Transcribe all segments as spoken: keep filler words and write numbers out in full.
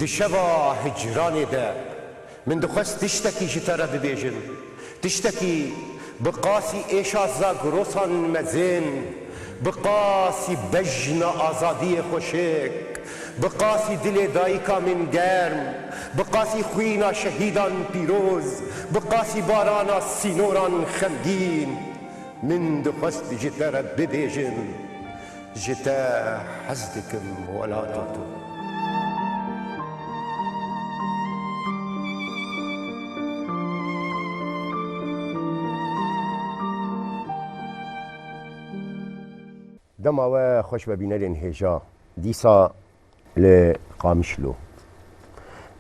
Di şeva hicranê de min dixwest tiştekî ji te re bibêjim. Tiştekî bi qasî êşa zagrosan mezin, bi qasî bejna azadiyê xweşik, bi qasî dilê dayika min germ, bi qasî xwîna şehîdan pîroz, bi qasî barana sînoran xemgîn. Min dixwest ji te re bibêjim, ji te hez dikim welata tu. Dema we xweş be bînerên hêja. Dîsa li Qamişlo.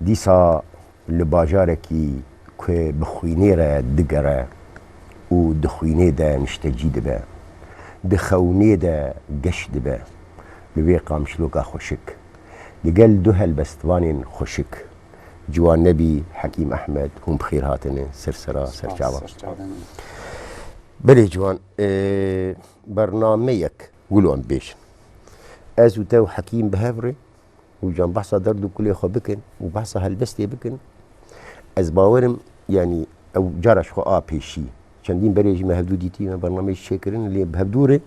Dîsa li bajarekî ku bi xwînê re digere û di xwînê de niştecî dibe, di xewnê de geş dibe, li vê Qamişloka xweşik, li gel du helbestvanên xweşik, Ciwan Nebî, Hekîm Ehmed, hûn bi xêr hatine, ser sera, ser çava. Belê Ciwan, e, bernameyek wilo em bêjin. Ez û te û Hekîm bi hev re û can behsa derd û kulê xwe bikin û behsa helbestê bikin, ez bawerim, yanî ew cara ji xwe a pêşî. Çendîn berê jî me hevdû dîtî, me bernameyê jî çêkirin, lê bi hevdû re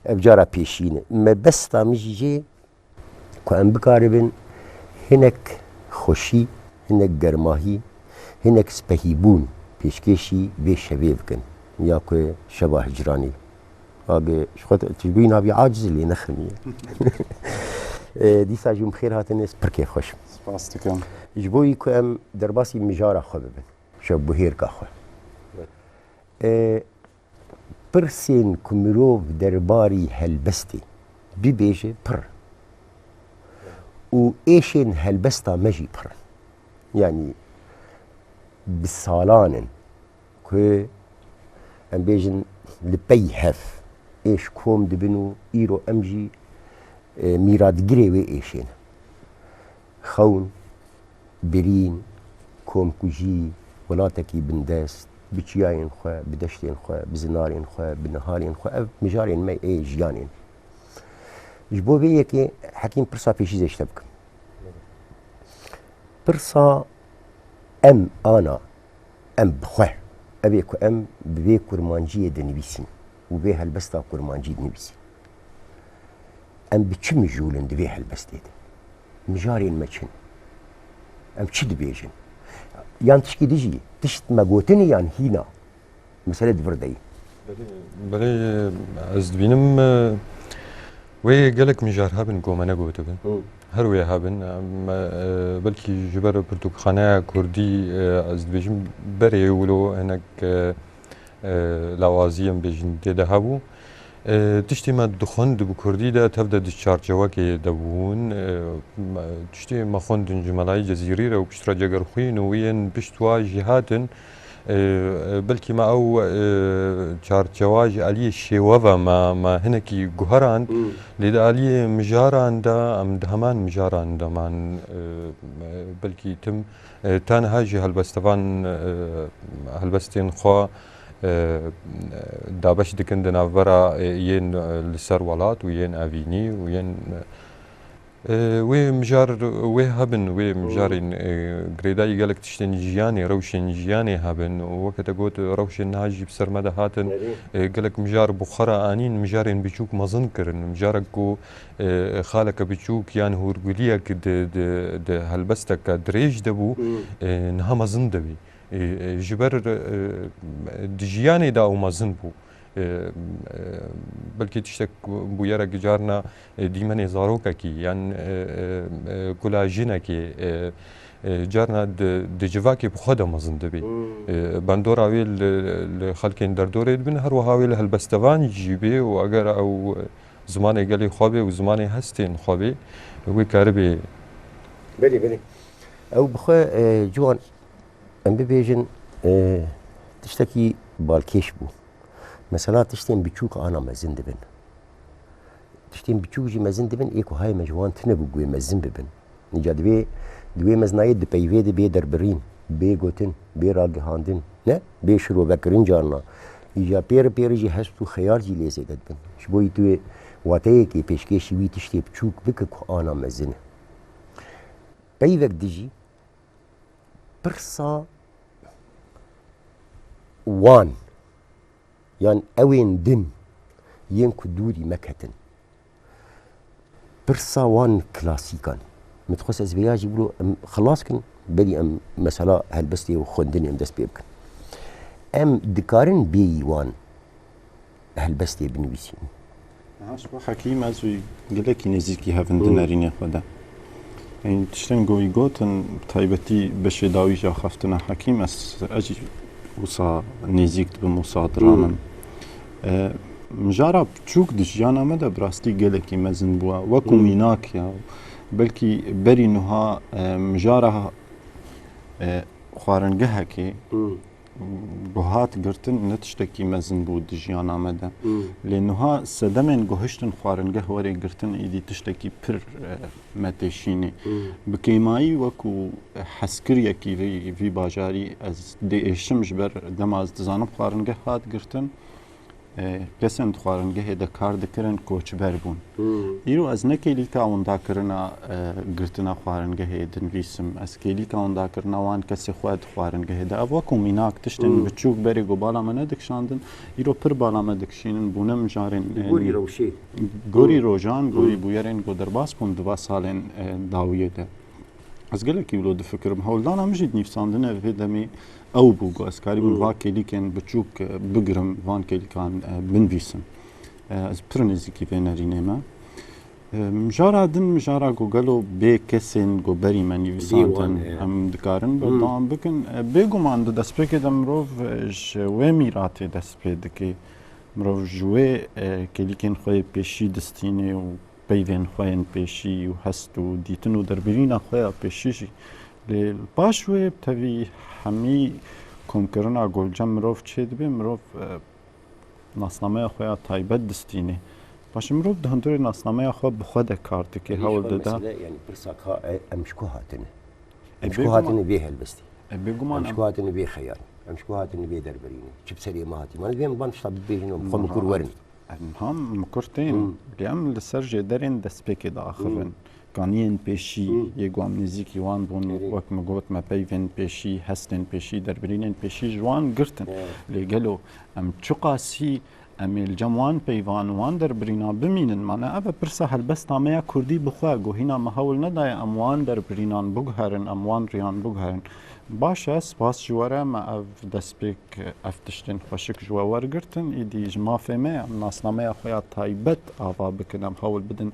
ev cara pêşî ne. Mebesta min jî jê ku em bikaribin hinek xweşî, hinek germahî, hinek spehîbûn pêşkêşî vê şevê bikin, ya ku şeva hicranê. Abi, ji xwe tu ji bo wî navî aciz lê neximiye. E, dîsa jî hûn bi xêr hatine, ez pir kêfxweş im. Spas dikim. Ji bo wî ku em derbasî mijara xwe bibin, şevbihêrka xwe. E, pirsên ku mirov derbarî helbestê bibêje pir û êşên helbesta me jî pir in. Yanî bi salan in ku em bêjin li pey hev êş kom dibin û îro em jî, e, mîratgirê wê êşê ne. Xewn, birîn, komkujî, welatekî bindest, bi çiyayên xwe, bi deştên xwe, bi zinarên xwe, bi niharên xwe, ev mijarên me ê jiyanê ne. Ji bo vê yekê Hekîm, pirsa pêşî zê ji te bikim. Pirsa em ana, em bi xwe, ev ê ku em bi vê kurmanciyê dinivîsîn û vê helbesta kurmancî dinivîsîn. Em bi çi mijûl in di vê helbestê de? Mijarên me çi ne? Em çi dibêjin? Yan tişkî dijî, tişt me gotinî yan hîna? Mesele di vir de ye. Belê, belê, ez dibînim, e, wê gelek mijar hebin ku me negotibin. Hı. Her wê hebin. Em, e, belkî ji ber pirtûkxaneya kurdî, e, ez dibêjim berê wilo hinek, e, e, lawazî em bêjin tê de hebû. E, tiştê me dixwend bi kurdî de tev de di çarçewekê de bûn. E, me, tiştê me xwendin ji Melayê Cezîrî re û piştre Cegerxwîn û yên pişt wa jî hatin. E, e, belkî me ew, e, çarçewa ji aliyê şêwe ve me, me hinekî guherand. Hmm. Lê di aliyê mijaran de em di heman mijaran de man, e, e, belkî tim, e, tenha ji helbestevan, e, helbestên xwe, e, dabeş dikin di navbera, e, yên, e, li ser welat û yên evînî û yên, e, E, wê mijar, wê hebin, wê mijarên, e, girêdayî gelek tiştên jiyanê, rewşên jiyanê hebin. Û weke te got, rewşên niha jî bi ser me de hatin. Erê. E, gelek mijar bi xwe re anîn, mijarên biçûk mezin kirin. Mijarek ku, e, xaleke biçûk yan hûrguliyek di, di, di helbesteke dirêj de bû, Hmm. e, niha mezin dibî. E, e, ji ber, e, di jiyanê de ew mezin bû. E, e, belkî tiştek bûyerek carna, e, dîmenê zarokekî yan, e, e, e, kula jinekê, e, e, carna di, di civakê bi xwe de mezin dibî. Hmm. E, bandora wê li, li xelkên derdorê dibin, her wiha wê li helbestevan jî bê û eger ew zimanê gelê xwe bê û zimanê hestên xwe bê, wê karibê. Belê, belê. Ew bi xwe, e, ciwan, em bibêjin, e, tiştekî balkêş bû. Mesela tiştên biçûk ana mezin dibin. Tiştên biçûk jî mezin dibin, ê ku hayê me ji wan tune bû, guê mezin bibin. Îca divê, di wê mezinayê di peyvê de bê derbirîn, bê gotin, bê ragihandin, ne? Bê şirovekirin carna. Îca pêri pêri jî hest û xeyal jî lê zêde dibin. Ji bo yî tu wê wateyekê pêşkêşî wî tiştê biçûk bike ku ana mezin e. peyvek dijî pirsa wan yan ewên din yên ku dûrî me ketin. Pirsa wan klasîkan. Min dixwest ez vêya jî biro em xilas kin, berî em mesela helbestê û xwendinê em dest pê bikin. Em dikarin bêyî wan helbestê binivîsînin. Niha ji bo Hekîm ez wî gelekî nêzîkî hev in di Hmm. nerînê xwe de. Yanî tiştên ku wî gotin, bi taybetî beşê dawî ji axaftina Hekîm, ez, ez jî wisa nêzîk dibim, wisa Hmm. diranim. E, mijara biçûk di jiyana me de bi rastî gelekî mezin bûye. Wekû Hmm. mînak ya. Belkî berî nuha, e, mijara, e, xwaringehekê Hmm. ku hat girtin ne tiştekî mezin bû di jiyana me de. Hmm. Lê nuha sedemên ku hiştin xwaringeh were girtin, îdî tiştekî pir, e, me têşînî. Hmm. Bi kêmayî wekû hezkiriyekî vî, vî bajarî ez diêşim ji ber dema ez dizanim xwaringeh hat girtin. E, kesên di xwaringehê de kar dikirin koçber bûn. Hmm. Îro ez ne kêlîka windakirina, e, girtina xwaringehê dinivîsim. Ez kêlîka windakirina wan kesê xwe di xwaringehê de. Ev wekû mînak tiştên Hmm. biçûk berê ku bala me nedikişandin, îro pir bala me dikişînin, bûne mijarên, e, Gorî rewşê. gorî Hmm. rojan, gorî Hmm. bûyerên ku derbas bûn di va salên, e, dawiyê de. Ez gelekî wilo difikirim. Hewldana min jî di nivîsandinê vê demê ew bû ku ez karîbim Hmm. va kêlîkên biçûk, e, bigirim, van kêlîkan, e, binivîsim. E, ez pir nêzîkî vê nerînê me. E, mijara din, mijara ku gelo bê kesên ku berî me nivîsandin, Dîwan, e. em dikarin Hmm. berdewam bikin. E, bêguman di destpêkê de mirov, e, ji wê mîratê dest pê dike. Mirov ji wê, e, kêlîkên xwe yê pêşî distîne û peyvên xwe yên pêşî û hest û dîtin û derbirîna xwe ya pêşî jî. Lê li paş wê tevî hemî komkirina ku li cem mirov çêdibe, mirov, e, nasnameya xwe ya taybet distîne. Paşê mirov di hundirê nasnameya xwe bi xwe de kar dike, Êdî hewl ji xwe dide. Mesele, yanî pirsa ka, e, em ji ku hatine? E, Em ji ku bêguman hatine vê helbestê? E, bêguman Em ji em ku hatine vê xeyalê? Em ji ku hatine vê derbirînê? Çi bi serê me hatî? Mane divê em van tişta bibêjin û bi xwe mikur werin. Em niha mikur tên. Hmm. Lê em li ser jêderên destpêkê diaxivin. Hmm. Kaniyên pêşî Hmm. yê ku em nêzîkî wan bûn, Erê. wek min got, me peyvên pêşî, hestên pêşî, derbirînên pêşî ji wan girtin. Evet. Lê gelo em çiqasî em ê li cem wan peyvan û wan derbirînan bimînin? Mane ev e pirsa helbesta me ya kurdî bi xwe, ku hîna me hewl nedaye em wan derbirînan biguherin, em wan riyan biguherin. Baş e, spas ji we re, me ev destpêk, ev tiştên xweşik ji we wergirtin. Îdî ji mafê me, em nasnameya xwe ya taybet ava bikin, em hewl bidin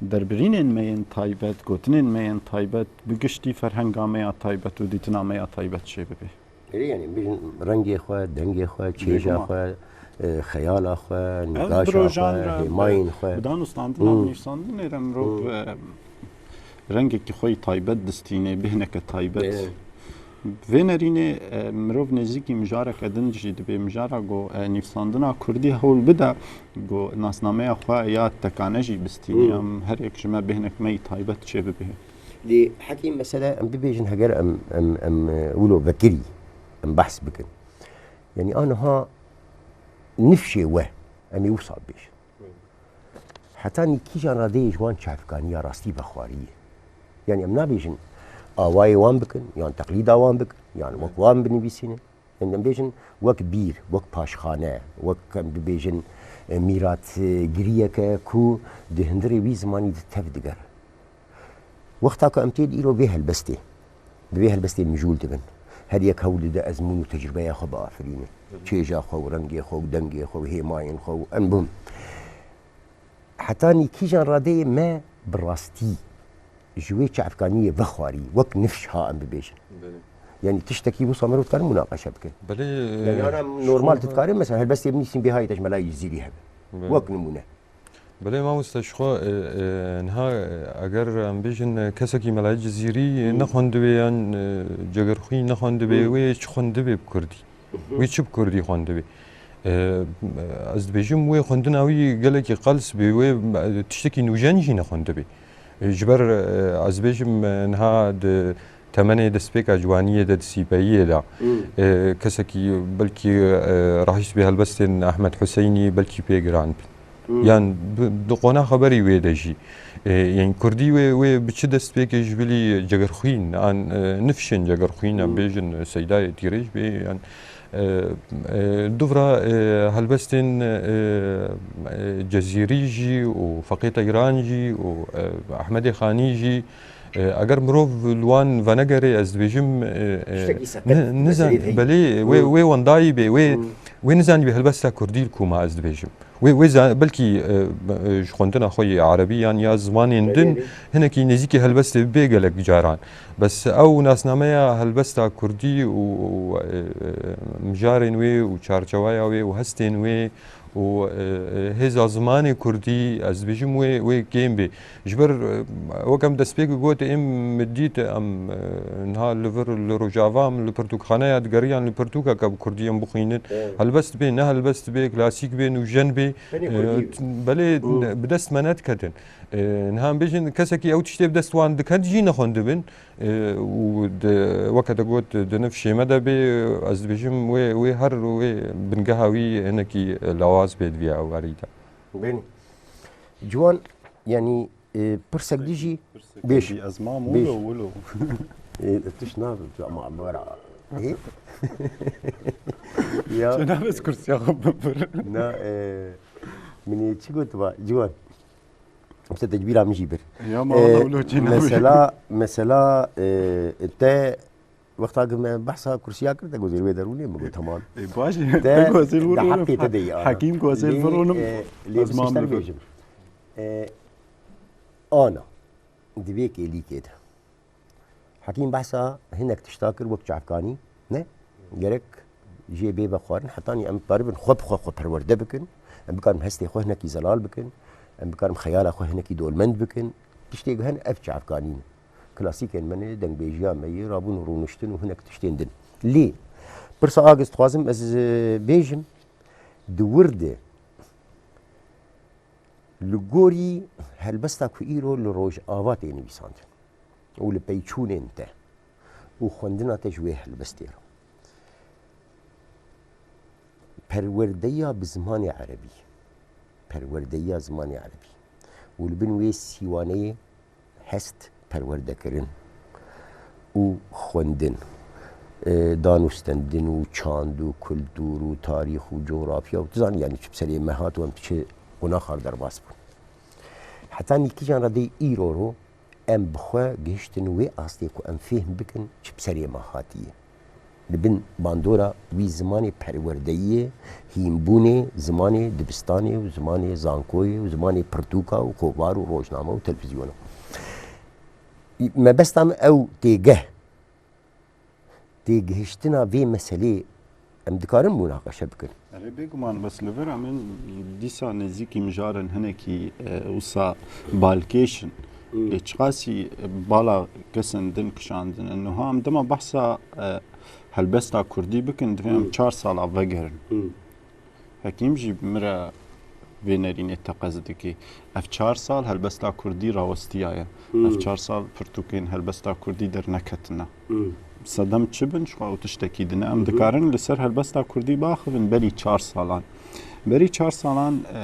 derbirînên me yên taybet, gotinên me yên taybet, bi giştî ferhenga me ya taybet û dîtina me ya taybet çêbibe. Erê, yanî, em bêjin rengê xwe, dengê xwe, çêja Bêguman. xwe, e, xeyala xwe, Ev nîqaşa bi rojan xwe, re, hêmayên bi, xwe. bi danûstandina Hmm. nivîsandinê re mirov, Hmm. e, rengekî xwe yî taybet distîne, bêhneke taybet. Bê. Vê nerînê, e, mirov nêzîkî mijareke din jî dibê, mijara ku, e, nivîsandina kurdî hewl bide, ku nasnameya xwe ya tekane jî bistîne. Hmm. Em her yek ji me bêhnek me yî taybet çêbibe. Lê Hekîm, mesele em bibêjin, heger em, em, em, e, wilo vekirî, em behs bikin. Yanî aniha nifşê we, em ê wisa bibêjin. Hetanî kîjan radeyê ji wan çavkaniya rastî vexwarî ye? Yanî em nabêjin awayê wan bikin, yan teqlîda wan bikin, yan wek wan binivîsînin. Yanî em bêjin wek bîr, wek paşxane, wek em bibêjin, e, mîrat, e, giriyeke ku di hundirê wî zimanî de tev digere. Wexta ku em tê di îro vê helbestê, bi vê helbestê mijûl dibin. Her yek hewl dide ezmûn û tecrûbeya xwe biafirîne. Çêja xwe û rengê xwe û dengê xwe û hêmayên xwe û em bûn. Hetanî kîjan radeyê me bi rastî ji wê çavkaniyê vexwarî, wek nifş ha em bibêjin. Belê. Yanî tiştekî wisa mirov dikare munaqeşe bike. Belê, Yanî e, ana ji normal xwe tu dikare, mesela helbestê binivîsîn bê hayê te ji Melayê Cizîrî hebe. Belê. Wek nimûne. Belê mamoste, ji xwe, e, e, niha, e, eger em bêjin, e, kesekî Melayê Cizîrî, e, Hmm. nexwendibe yan, e, Cegerxwî nexwendibe, Hmm. wê çi xwendibe bi kurdî? Mhm. Wê çi bi kurdî xwendibe? E, ez dibêjim wê xwendina wî gelekî qels be, wê, e, tiştekî nûjen jî nexwendibe. E, ji ber, e, ez dibêjim, e, niha di temenê destpêka ciwaniyê de, di sîpeyiyê de, Hmm. e, kesekî belkî, e, rahîst bê helbestên Ehmed Huseynî belkî pê giran bin. Yan bi, di qonaxa berî wê de jî. E, yan kurdî wê, wê bi çi destpêkê ji bilî cegerxwîn, an, e, nifşên cegerxwîn, em bêjin, e, seydayê tîrêj bê, yan, e, e, duvra, e, helbestên, e, e, Cezîrî jî û Feqê Teyran jî û, e, Ehmedê Xanî jî, e, eger mirov li wan venegere, ez dibêjim, e, e, Tiştekî seqet, ni-, nizan-, meseleyê heyî. Belê, wê, Hmm. wê wendayî bê, wê, Hmm. wê nizanî bê helbesta kurdî li ku ma, ez dibêjim. Wê, wê za-, belkî, e, e, ji xwendina xwe yê erebî yan ya zimanên Belê, din belê. hinekî nêzîkî helbestê bê gelek caran. Bes ew nasnameya helbesta kurdî û, û, e, e, mijarên wê û çarçewaya wê û hestên wê û, e, e, hêza zimanê kurdî, ez dibêjim wê, wê kêm bê. Ji ber, e, wek em destpêkê got, êm min dît, em, e, niha li vir, li Rojava em li pirtûkxaneya digeriyan, li pirtûkeke bi kurdî em bixwînin. Evet. Helbest bê, ne helbest bê, klasîk bê, nûjen bê, Tenê e, kurdî. t-, belê Hı. bi dest me nediketin. E, niha em bêjin, kesekî ew tiştê bi dest wan diket jî nexwendibin. E, û di, weke te got, di nifşê me de bê, ez dibêjim wê, wê her wê bingeha wî hinekî lawaz bê di vî ewarî de. Benî. Ciwan, yanî, e, pirsek dijî Pirsek bêj. Dijî ez mam Bêj. wilo, wilo. E, tu şina, tu ama bara. E? Ya. Cenab ez kursiya xwe bibir. Na, e, min ê çi gotiba, Ciwan? Îşte te ji bîra min jî bir. Ya, E, ma wilo çi nabir. mesela, mesela, e, te wexta ku me behsa kursiya kir, te gozêr wê derûnê, min got, tamam. E, baş e. Te Te gozêr de wir heqê te de ya. Hekîm gozêr Lê, vir onim, e, lê ez bi mam sişter bibir. bêjim. E, ana, di vê kêlîkê de. Hekîm behsa hinek tişta kir wek çavkanî, ne? Gerek jê bê vexwarin, hetanî em karibin xwe bi xwe, xwe perwerde bikin, em bikarin hestê xwe hinekî zelal bikin, em bikarin xeyala xwe hinekî dolmend bikin. Tiştê ku hene ev çavkanî ne. Klasîkên me ne, dengbêjiya me ye, rabûn û rûniştin û hinek tiştên din. Lê pirsa a giz dixwazim ez, e, bêjim, di wir de li gorî helbesta ku îro li Rojava tê nivîsandin û li peyçûnên te û xwendina te ji wê helbestê re. Perwerdeya bi zimanê erebî. Perwerdeya zimanê erebî. Û li bin wê sîwaneyê hest perwerdekirin û xwendin, e, danûstendin û çand û kultûr û tarîx û coxrafya û tu zanî, yanî çi bi serê me hat û em çi qonaxar derbas bûn. Heta nîkijan re dê îro ro em bi xwe gihiştin wê astê ku em fêhm bikin çi bi serê me hatiye. Li bin bandora wî zimanê perwerdeyiyê, hînbûnê, zimanê dibistanê û zimanê zankoyê û zimanê pirtûka û kovar û rojname û televîzyona. Mebesta min ew têgeh, têgihiştina vê meselê em dikarin munaqeşe bikin. Erê, bêguman, bes li vir em ên dîsa nêzîkî mijarin hinekî, e, wisa balkêş in. Hmm. Lê çiqasî bala kesên din kişandin. Niha em dema behsa, e, helbesta kurdî bikin, divê em Hmm. çar sala vegerin. Hmm. Hekîm jî bi min re vê nerînê teqez dike. Ev çar sal helbesta kurdî rawestiyaye. Hmm. Ev çar sal pirtûkên helbesta kurdî derneketine. Hmm. Sedem çi bin? Ji xwe ew tiştekî din e. Em Hı hı. dikarin li ser helbesta kurdî biaxivin berî çar salan. Berî çar salan, e,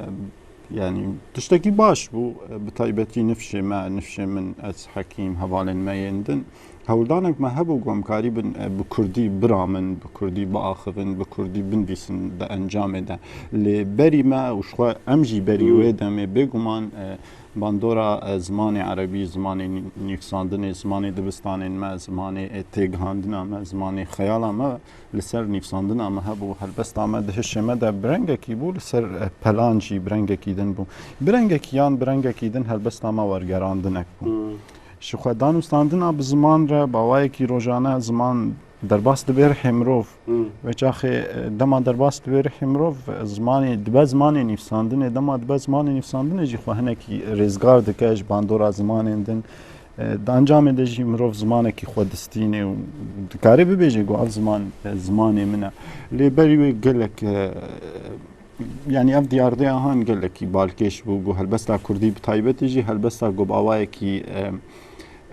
yanî tiştekî baş bû. E, bi taybetî nifşê me, nifşê min, ez, Hekîm, hevalên me yên din. Hewldanek me hebû ku em karîbin, e, bi kurdî biramin, bi kurdî biaxivin, bi kurdî binivîsin di encamê de. Lê berî me û ji xwe em jî berî Hmm. wê demê bêguman, e, bandora, e, zimanê erebî, zimanê nî-, nivîsandinê, zimanê dibistanên me, zimanê, e, têgihandina me, zimanê xeyala me li ser nivîsandina me hebû. Helbesta me di hişê me de bi rengekî bû, li ser, e, pelan jî bi rengekî din bû. Bi rengekî yan bi rengekî din helbesta me wergerandinek bû. Hmm. Ji xwe danûstandina bi ziman re, bi awayekî rojane ziman derbas dibe rihê mirov. Hmm. Wê çaxê, e, dema derbas dibe rihê mirov, e, zimanê dibe zimanê nivîsandinê, dema dibe zimanê nivîsandinê jî xwe hinekî rêzgar dike ji bandora zimanên din. E, di encamê de jî mirov zimanekî xwe distîne û dikare bibêje ku ev ziman, e, zimanê min e. Lê berî wê gelek, e, Yanî ev diyardeya han gelekî balkêş bû, ku helbesta kurdî bi taybetî jî helbesta ku bi awayekî, e,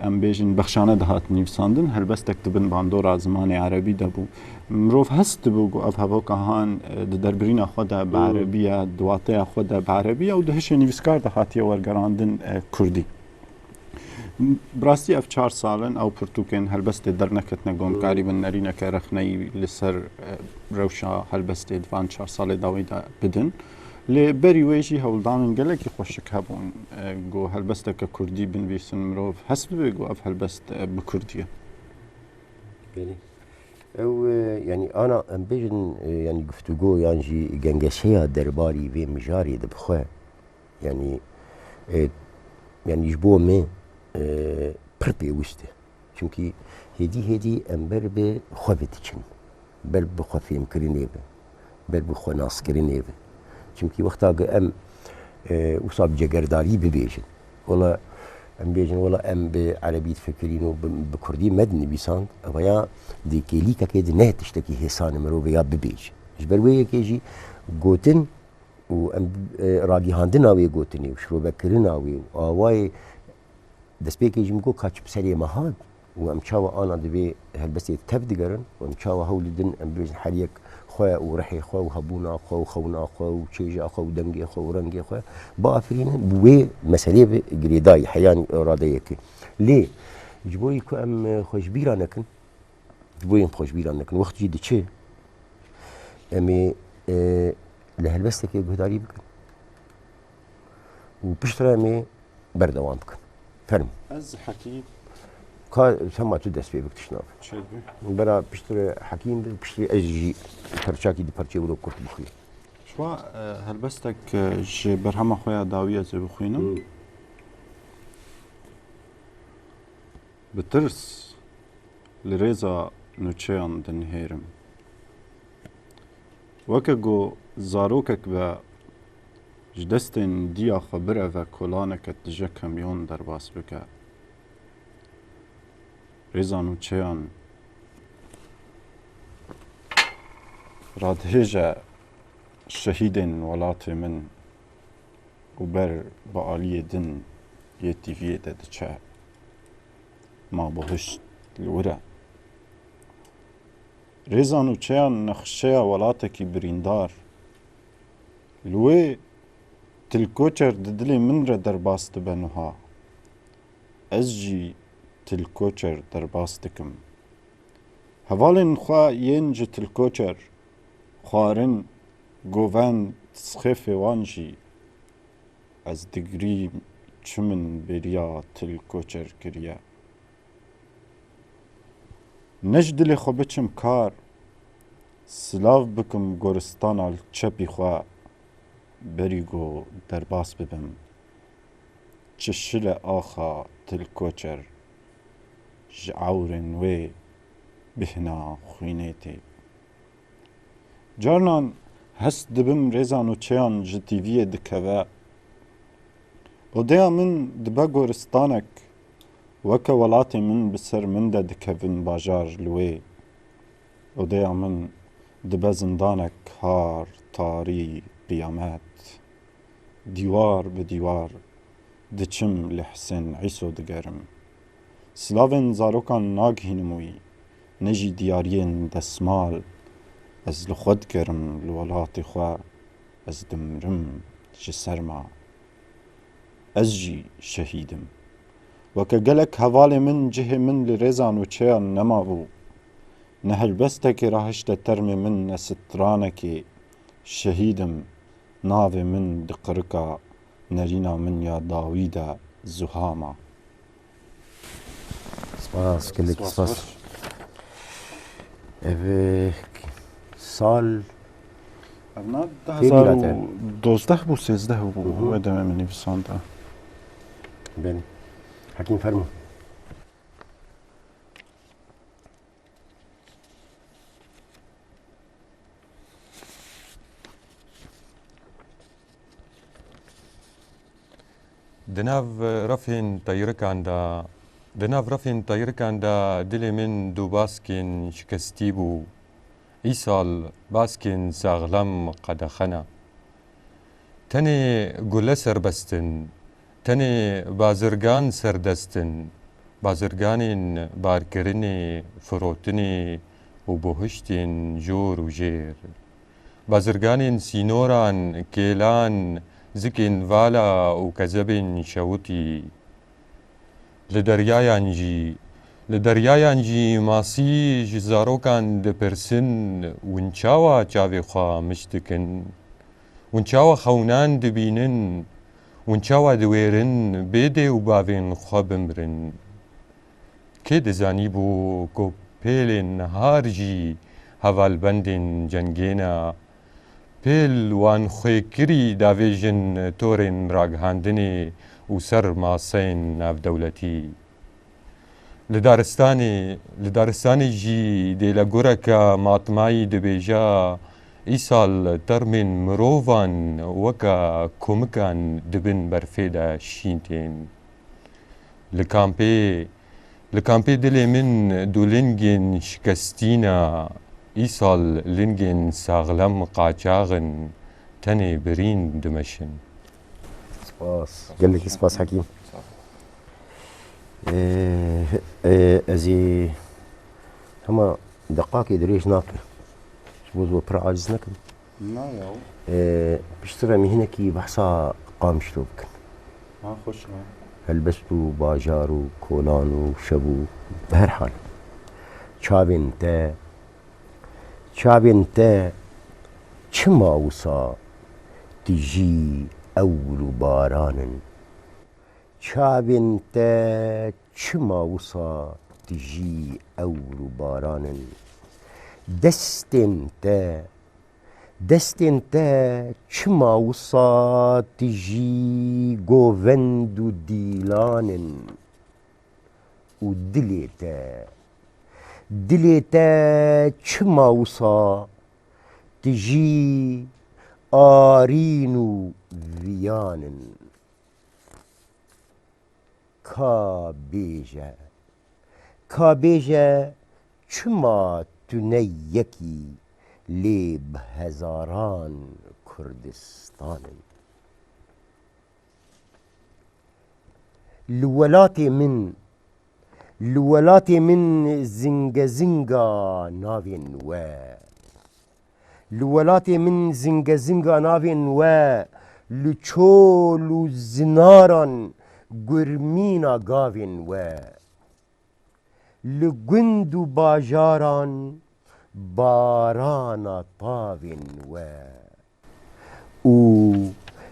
em bêjin, bexşane dihat nivîsandin, helbestek di bin bandora zimanê erebî de bû. Mirov hest dibû ku ev hevoka han, e, di derbirîna xwe de bi Hmm. erebî ye, di wateya xwe de bi erebî ye û di hişê nivîskar de hatiye wergerandin, e, kurdî. Bi rastî ev çar sal in ew pirtûkên helbestê derneketine, ku em Hmm. karîbin nerîneke rexneyî li ser, e, rewşa helbestê di van çar salê dawî de bidin. Lê berî wê jî hewldanên gelekî xweşik hebûn, e, ku helbesteke kurdî binivîsin, mirov hest bibe ku ev helbest, e, bi kurdî ye. Belê. Ew, e, yanî ana em bêjin, e, yanî guftûgo yan jî gengeşeya derbarî vê mijarê di bi xwe, yanî, e, yanî ji bo me, e, pir pêwist e. Çimkî hêdî hêdî em ber bi xwe ve diçin. Ber bi xwe fêmkirinê ve. Ber bi xwe naskirinê ve. Çimkî wexta ku em, e, wisa bi cegerdarî bibêjin. Wela em bêjin, wela em bi erebî difikirîn û bi, bi kurdî me dinivîsand. Ev ya dê kêlîkekê di ne tiştekî hêsan e mirovê ya bibêje. Ji ber wê yekê jî gotin û em, e, ragihandina wê gotinê û şirovekirina wê û awayê destpêkê jî min got, ka çi bi serê me hat û em çawa ana di vê helbestê tev digerin û em çawa hewl didin, em bibêjin her yek xwe û rihê xwe û hebûna xwe û xewna xwe û çêja xwe û dengê xwe û rengê xwe biafirînin, bi wê meselê ve girêdayî heyanî iradeyekê. Lê ji bo ku em, e, xwe ji bîra nekin, ji bo em xwe ji bîra nekin, wext jî diçe, em ê, e, li helbestekê guhdarî bikin û piştre em ê berdewam bikin. Fermo. Ez Hekîm. Ka hema tu dest pê bik tişt nabe. Çêdibî. Bera piştre Hekîm bi, piştre ez jî perçakî di perçê wilo kurt bixwî. Şwa, e, helbestek, e, ji berhema xwe ya dawî ez ê bixwînim. Hı. Bi tirs li rêza nûçeyan dinihêrim. Weke ku zarokek be ji destên diya xwe bireve kolaneke tije kemyon derbas bike. Rêza nûçeyan radihêje şehîdên welatê min û ber bi aliyê din yê T V'yê de diçe. Ma bihişt li wir e. Rêza nûçeyan nexşeya welatekî birîndar. Li wê Til Koçer di dilê min re derbas dibe niha. Ez jî Til Koçer derbas dikim. Hevalên xwe yên ji Til Koçer, xwarin, govend, sixêfê wan jî ez digirîm çi min bêriya Til Koçer kiriye. Ne ji dilê xwe biçim kar, silav bikim goristana li çepî xwe, berî ku derbas bibim. Çi şile axa Til Koçer, ji ewrên wê bihna xwînê tê. Carnan hest dibim rêza nûçeyan ji T V'yê dikeve. Odeya min dibe goristanek, weke welatê min bi ser min de dikevin bajar li wê. Odeya min dibe zindanek har, tarî, qiyamet. Dîwar bi dîwar diçim li Hisên Îso digerim. Silavên zarokan nagihînim wî, ne jî diyariyên desmal. Ez li xwe digerim, li welatê xwe ez dimirim ji serma. Ez jî şehîd im. Weke gelek hevalê min cihê min li rêza nûçeyan nemabû. Ne helbestekê rahişte termê min, ne stranekê. Şehîd im, navê min di qirika nerîna min ya dawî de zuha ma. Spas, gelekî spas. Ev, e, sal Evna du hezar û dozdeh bû, sêzdeh bû, Hı hı. wê demê min nivîsanda. Belê. Hekîm, fermo. Di nav refên teyrikan de, di nav refên teyrikan de dilê min dûbaskên şikestî bû. Îsal baskên saxlem qedexe ne. Tenê gule serbest in, tenê bazirgan serdest in. Bazirganên barkirinê, firotinê û buhiştên jor û jêr. Bazirganên sînoran, kêlan, zikên vala û kezebên şewitî. Li deryayan jî, li deryayan jî masî ji zarokan dipirsin, hûn çawa çavê xwe miş dikin? Hûn çawa xewnan dibînin? Hûn çawa diwêrin bê dê û bavên xwe bimrin? Kê dizanîbû ku pêlên nihar jî hevalbendên cengê ne? Pêl wan xwêkirî davêjin torên ragihandinê û ser maseyên navdewletî. Li daristanê, li daristanê jî dêlegureke matmayî dibêje, îsal termên mirovan weke komikan di bin berfê de şîn tên. Li kampê, li kampê dilê min du lingên şikestî ne, îsal lingên saxlem qaçax in, tenê birîn dimeşin. Spas. Gelekî spas Hekîm. Ee, e, ez ê hema deqakê dirêj nake. Ji bo ez we pir aciz nekim. Na ya. Ee, piştre em ê hinekî behsa Qamişlo bikin. Ha, xweş e. Helbest û bajar û kolan û şev û bi her hal. Çavên te, çavên te çima wisa tijî ewr û baran in? Çavên te çima wisa tijî ewr û baran in? Destên te, destên te çima wisa tijî govend û dîlan in? Û dilê te, dilê te çima wisa tijî arîn û viyan in? Ka bêje, ka bêje, çima tu ne yekî lê bi hezaran Kurdistan in? Li welatê min, li welatê min zingezinga navên we. Li welatê min zingezinga navên we, li çol û zinaran gurmîna gavên we. Li gund û bajaran barana tavên we û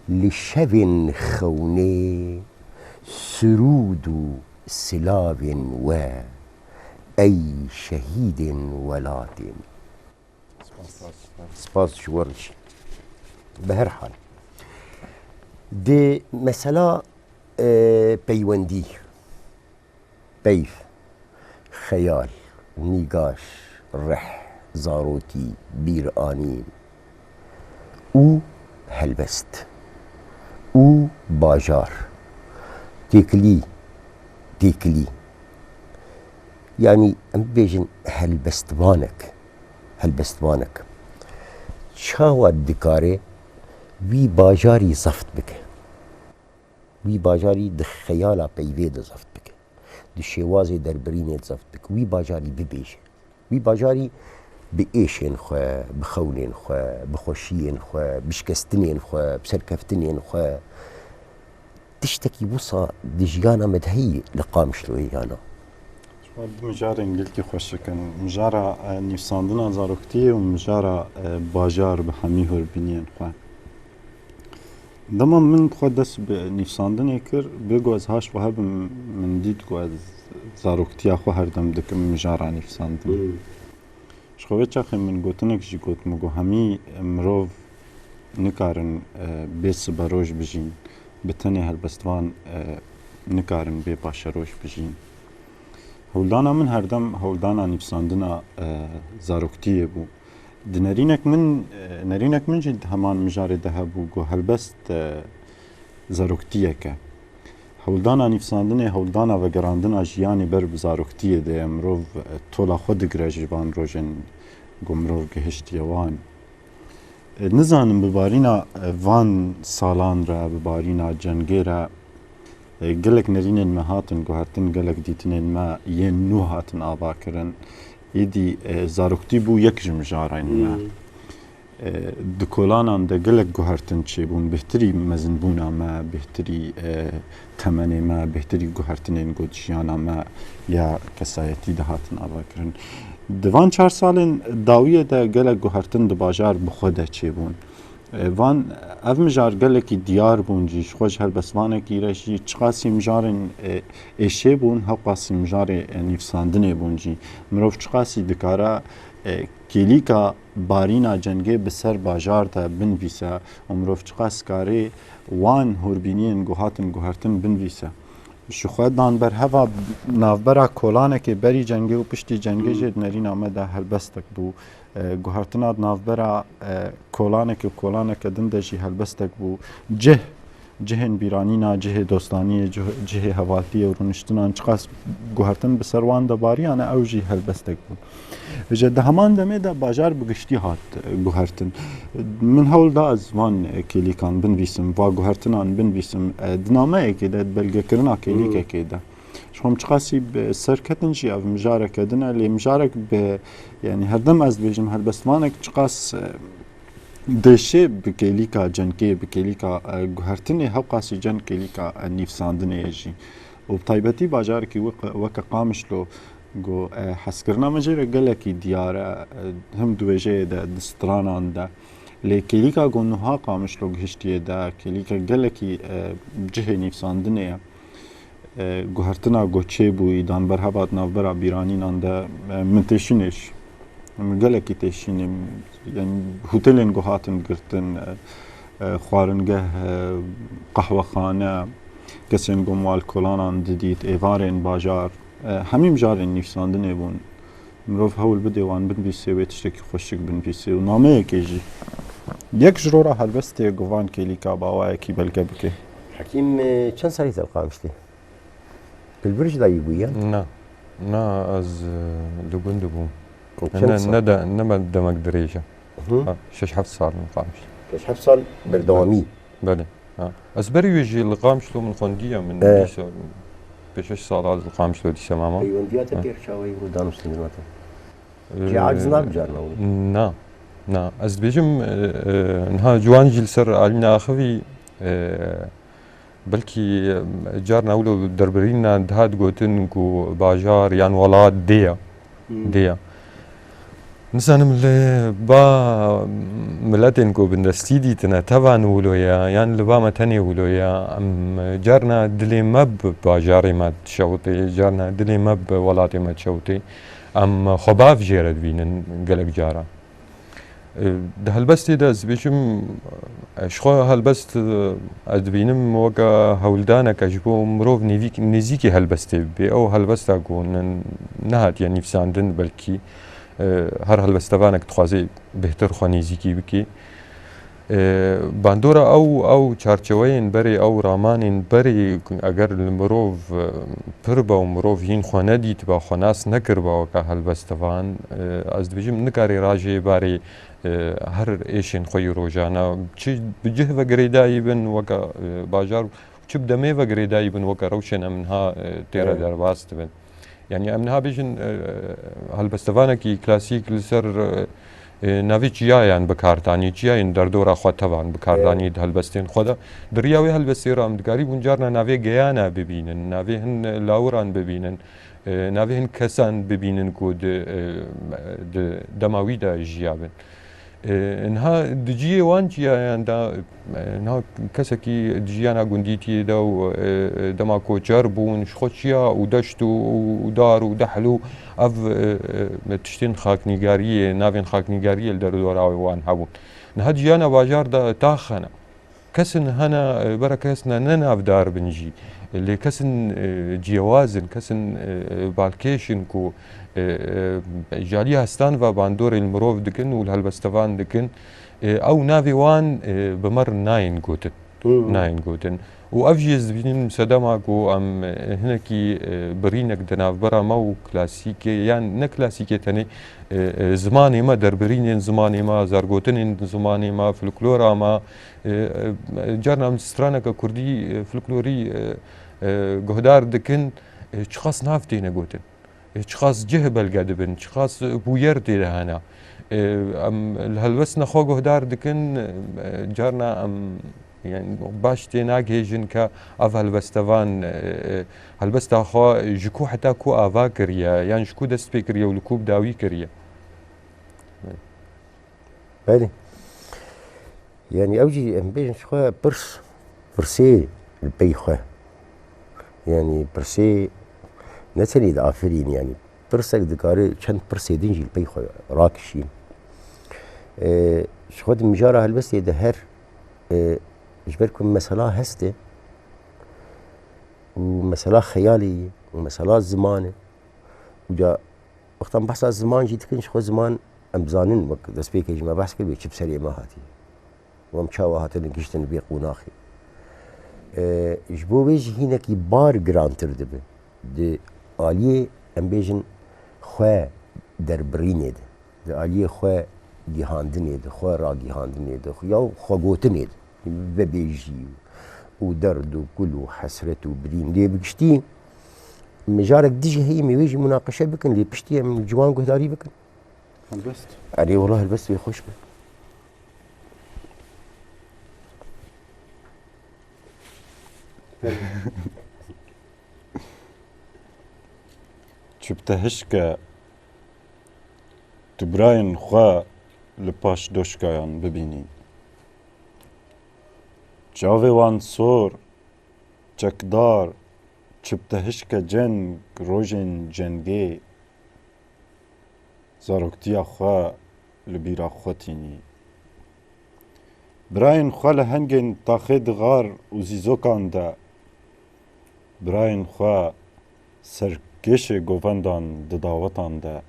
li şevên xewnê sirûd û silavên we, ey şehîdên welatê min. Spas, spas, spas. Spas ji we re jî. Bi her hal, dê mesela, e, peywendî, peyv, xeyal, nîgaş, rih, zarokî, bîranîn û helbest û bajar, têkilî, têkilî. Yanî em bibêjin helbestvanek, helbestvanek çawa dikare wî bajarî zeft bike? Wî bajarî di xeyala peyvê de zeft bike, di şêwazê derbirînê de zeft bike, wî bajarî bibêje. Wî bajarî bi êşên xwe, bi xewnên xwe, bi xweşiyên xwe, bi şikestinên xwe, bi serkeftinên xwe, tiştekî wisa di jiyana me de heyî li Qamişloyê yana? Ji wan du mijarên gelkî xweşik in. Mijara, e, nivîsandina zaroktiyê û mijara, e, bajar bi hemî hûrbîniyên xwe. Dema min xwe dest bi nivîsandinê kir, bê ku ez haş wiha bim, min dît ku ez zaroktiya xwe her dem dikim mijara nivîsandinê. Hmm. Ji xwe vê çaxê min gotinek jî got, min got, hemî mirov nikarin, e, bê siberoj bijîn, bi tenê helbestvan, e, nikarin bê paşeroj bijîn. Hewldana min her dem hewldana nivîsandina, e, zaroktiyê bû. Di nerînek min, e, nerînek min jî di heman mijarê de hebû, got, helbest, e, zaroktiyek e. Hewldana nivîsandinê, hewldana vegerandina jiyanê ber bi zaroktiyê de ye. Mirov, e, tola xwe digire ji van rojên ku mirov gihiştiye wan. E, nizanim bi barîna, e, van salan re, bi barîna cengê re, E, gelek nerînên me hatin guhertin, gelek dîtinên me yên nû hatin avakirin. Êdî, e, zaroktî bû yek ji mijarên me. Hmm. E, di kolanan de gelek guhertin çêbûn, bêhtirî mezinbûna me, bêhtirî, e, temenê me, bêhtirî guhertinên ku di jiyana me ya kesayetî de hatin avakirin. Di van çar salên dawiyê de gelek guhertin di bajar bi xwe de çêbûn. E, van, ev mijar gelekî diyar bûn jî, ji xwe ji helbestvanekî re jî çiqasî mijarên, e, êşê bûn, hewqasî mijarê, e, nivîsandinê bûn jî. Mirov çiqasî dikare, e, kêlîka barîna cengê bi ser bajar de binivîse û mirov çiqas karê wan hûrbîniyên ku hatin guhertin binivîse. Ji xwe dan ber heva navbera kolanekê berî cengê û piştî cengê jî di nerîna me de helbestek bû. E, guhertina di navbera, e, kolanekê û kolaneke din de jî helbestek bû. Cih, cihên bîranîna, cihê dostaniyê, cih-, cihê hevaltiyê û rûniştinan çiqas guhertin bi ser wan de bariyane, ew jî helbestek bû. Ji di heman demê de bajar bi giştî hat, e, guhertin. Min hewl da ez van, e, kêlîkan binivîsim, va guhertinan binivîsim, e, di nameyekê de, di belgekirina kêlîkekê de. Ji xwe min çiqasî bi serketin jî ev mijareke din e, lê mijarek bi, yanî herdem ez dibêjim helbestvanek çiqas, e, dêşê bi kêlîka cenkê, bi kêlîka, e, guhertinê hewqasî cen kêlîka, e, nivîsandinê ye jî. Û bi taybetî bajarekî weke, weke Qamişlo ku, e, hezkirina me jê re gelekî diyar e, e, him di wêjeyê de, di stranan de. Lê kêlîka ku niha Qamişlo gihiştiye de, kêlîka gelekî, e, cihê nivîsandinê ye. E, guhertina ku çêbûyî dan berheva di navbera bîranînan de, e, min têşînê jî. Min gelekî têşînê, yanî hotelên ku hatin girtin, e, e, xwaringeh, e, qehwexane, kesên ku mal kolanan didît, êvarên bajar, e, hemî mijarên nivîsandinê bûn. Mirov hewl bidê wan binivîsê, wê tiştekî xweşik binivîsê û nameyekê jî. Yek ji rora helbestê ku van kêlîka bi awayekî belge bike. Hekîm, e, çend salî te li Qamişlê? Li vir jî dayî bûye? Na. Na, ez, e, li gund bûm. Çend Ne, sal? ne de, ne me demek dirêj e. Hı. Ha, şeş heft sal min Qamişlo. Şeş heft sal berdewamî? Belê. Ha. Ez berî wê jî li Qamişlo min xwendiye, min E. dîsa pêş şeş sal ez li Qamişlo dîsa mama. Peywendiya te Ha. pêr çawa ye û danûstên dilma te? E, Cê aciz nabe carna wilo? Na. Na. Ez dibêjim, e, e, niha ciwan jî li ser alîna axivî, e, Belkî, em, carna wilo derbirîna dihat gotin ku bajar yan welat dê ye. Hmm. Dê ye. Nizanim li ba miletên ku bindestî dîtine, tevan wilo ye, yan li ba me tenê wilo ye. Em, carna dilê me bi bajarê me dişewitê, carna dilê me bi welatê me dişewitê. Em xwe bav jê re dibînin gelek caran. E, di helbestê de ez dibêjim, e, ji xwe helbest, e, ez dibînim weke hewldaneke ji bo mirov nêvîk-, nêzîkî helbestê bibê. Ew helbesta ku ne-, nehatiye nivîsandin belkî, e, her helbestevanek dixwaze bêhtir xwe nêzîkî bike. E, bandora ew, ew çarçeweyên berê, ew ramanên berê, eger li mirov, e, pir be û mirov hîn xwe nedîtiba, xwe nas nekiriba weke helbestevan, e, ez dibêjim, nikarê rajê barê, e, her êşên xwe yî rojane, çi bi cih ve girêdayî bin weke, e, bajar, çi bi demê ve girêdayî bin weke rewşên em niha, e, tê re Evet. derbas dibin. Yanî em niha bêjin, e, helbestevanekî klasîk li ser, e, e, navê çiyayan bi kar danî, çiyayên derdora xwe tevan bi kar Evet. danî di helbestên xwe de. Di riya wê helbestê re em dikarîbûn carna navê geyana bibînin, navê hin lawiran bibînin. E, navê hin kesan bibînin ku di, e, di dema wî de jiyabin. E, niha di cihê wan ciyayan de, e, niha kesekî di jiyana gundîtiyê de û, e, dema koçer bûn, ji xwe çiya û deşt û, û dar û dehl û ev, e, e, tiştên xaknîgariyê, navên xaknîgariyê li derdora wan hebûn. Niha di jiyana bajar de tax hene. Kesin hene, e, bera kesine ne navdar bin jî. Lê kesin, e, ciyewaz in, kesin, e, balkêş in ku, e, e, ji alî hestan ve bandorê li mirov dikin û li helbestevan dikin. E, ew navê wan, e, bi me re nayên gotin. Hı. Nayên gotin. Û ev jî ez dibînim sedema ku em, e, hinekî, e, birînek di navbera me û klasîkê, yan ne klasîkê tenê, e, e, zimanê me, derbirînên zimanê me, zargotinên zimanê me, folklora me, E, e, carna em straneke kurdî, e, folklorî, e, E, guhdar dikin, e, çiqas nav têne gotin. E, çiqas cih belge dibin, çiqas bûyer tê de hene. E, em li helwestina xwe guhdar dikin, e, carna em, yani, baş tê nagihêjin ke ev helwestevan, e, e, helwesta xwe ji ku heta ku ava kiriye, yan ji ku dest pê kiriye û li ku bi dawî kiriye. Belê. Yani ew jî em bêjin ji xwe pirs, pirsê li pey xwe. Yani pirsê ne tenê diafirîn yani. Pirsek dikare çend pirsê din jî li pey xwe rakişîn. Ee, ji xwe di mijara helbestê de her, e, ji ber ku mesela hest e û mesela xeyalê ye û mesela ziman e û ca wextan behsa ziman jî dikin, ji xwe ziman em dizanin, wek destpêkê jî me behs kir, wê çi bi serê me hatiye. Û em çawa hatin gihiştin vê qonaxê. E, ji bo wê jî hînekî bar girantir dibe. Di aliyê, em bêjin, xwe derbirînê de, di aliyê xwe gihandinê de, xwe ragihandinê de, ya xwegotinê de, vebêjî û derd û kul û hesret û birîn. Lê bi giştî mijarek dijî heyî, em ê wê jî munaqeşe bikin, lê piştî em ciwan guhdarî bikin. Helbest. Erê, wela helbest wê xweş be. Çi bi te hişk e, tu birayên xwe li paş doşkayan bibînî. Çavê wan sor, çekdar, çi bi te hişk e ceng, rojên cengê, zaroktiya xwe li bîra xwe tînî. Birayên xwe li hengên taxê dixar û zîzokan de, birayên xwe serkêşê govendan di dawetan de,